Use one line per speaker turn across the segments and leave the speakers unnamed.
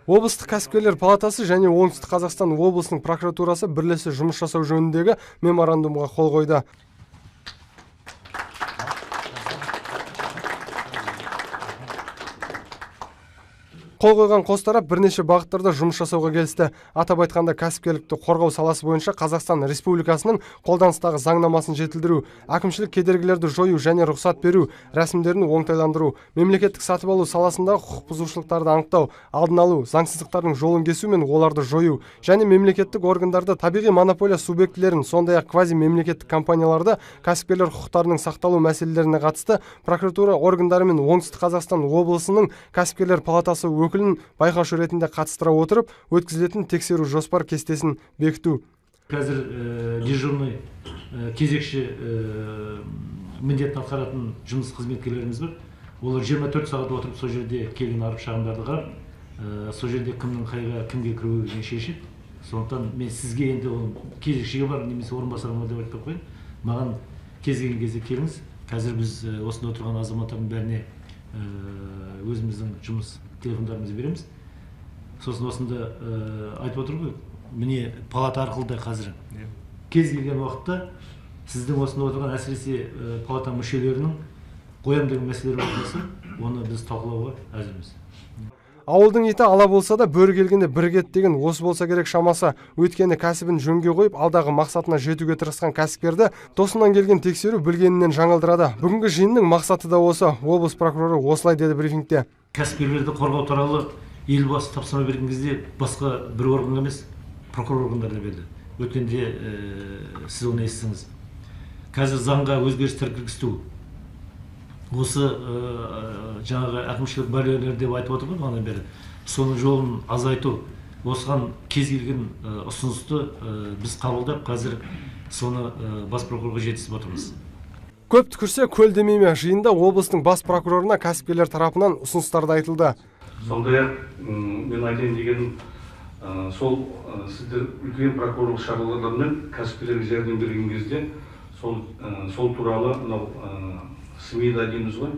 Облыстық кәсіпкерлер палатасы және Оңтүстік Қазақстан облысының прокуратурасы бірлесе жұмыс жасау жөніндегі меморандумға қол қойды. Қол қойған қос тарап бірнеше бағыттарда жұмыс жасауға келісті. Атап айтқанда, кәсіпкерлікті қорғау саласы бойынша Қазақстан Республикасының қолданыстағы заңнамасын жетілдіру, әкімшілік кедергілерді жою және рұқсат беру рәсімдерін оңтайландыру, мемлекеттік сатып алу саласындағы құқық бұзушылықтарды анықтау, алдын алу, заңсыздықтардың жолын кесу мен оларды жою және мемлекеттік органдарды, табиғи монополия субъектілерін, сондай-ақ квазимемлекеттік компанияларды кәсіпкерлер құқықтарының сақталу мәселелеріне қатысты прокуратура органдары мен Оңтүстік Қазақстан облысының кәсіпкерлер палатасы өкілін байқаушы ретінде қатыстыра отырып, өткізілетін тексеру жоспар кестесін бекіту.
Қазір дежурный кезекші міндетін атқаратын жұмыс қызметкерлеріміз бар. Олар 24 сағат отырып сол жерде келген арыз шағымдарды қарап, сол жерде кімнің қайға, кімге кіруге деген шешеді. Сондықтан мен сізге енді оны кезекшіге бар немесе орынбасарыма деп айтпай қояйын. Маған кез келген кезде келіңіз. Қазір біз осында отырған азаматтардың бәріне өзіміздің жұмыс телефондарымызды береміз. Сосын осында айтып отыр ғой, міне палата арқылы да қазір кез келген уақытта сіздің осында отырған әсіресе палата мүшелерінің қоям деген мәселелер болса, оны біз талқылауға әзірміз.
Ауылдың иті ала болса да бөрі келгенде бірігеді деген осы болса керек шамасы. Өйткені кәсібін жөнге қойып, алдағы мақсатына жетуге тырысқан кәсіпкерді тосыннан келген тексеру білгенінен жаңылдырады. Бүгінгі жиынның мақсаты да осы. Облыс прокуроры осылай деді брифингте.
Кәсіпкерлерді қорғау туралы Елбасы тапсырма берген кезде басқа бір орган емес, прокурор органдарына берді. Өткенде сіз оны естідіңіз. Қазір заңға өзгерістер кіргізу. Осы жаңағы әкімшілік барьерлер деп айтып отыр ғой бағанадан бері. Соның жолын азайту, осыған кез келген ұсынысты біз қабылдап, қазір соны бас прокурорға жеткізіп отырмыз.
Көп түкірсе көл демей ме, жиында облыстың бас прокурорына кәсіпкерлер тарапынан ұсыныстар да айтылды.
Сондай-ақ мен айтайын дегенім, сол сіздер үлкен прокурорлық шаралармен кәсіпкерлерге жәрдем берген кезде сол туралы мынау СМИ-да дейміз ғой,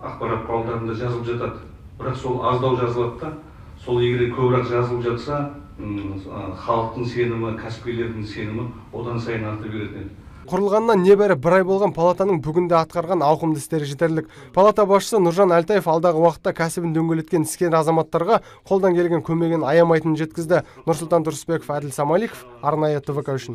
ақпарат құралдарында жазылып жатады. Бірақ сол аздау жазылады да, сол егер көбірек жазылып жатса, халықтың сенімі, кәсіпкерлердің сенімі одан сайын арта беретін еді.
Құрылғаннан небәрі бір ай болған палатаның бүгінде атқарған ауқымды істері жетерлік. Палата басшысы Нұржан Әлтаев алдағы уақытта кәсібін дөңгелеткен іскер азаматтарға қолдан келген көмегін аямайтынын жеткізді. Нұрсұлтан Тұрысбеков, Әділ Самаликов, арнайы ТВК үшін.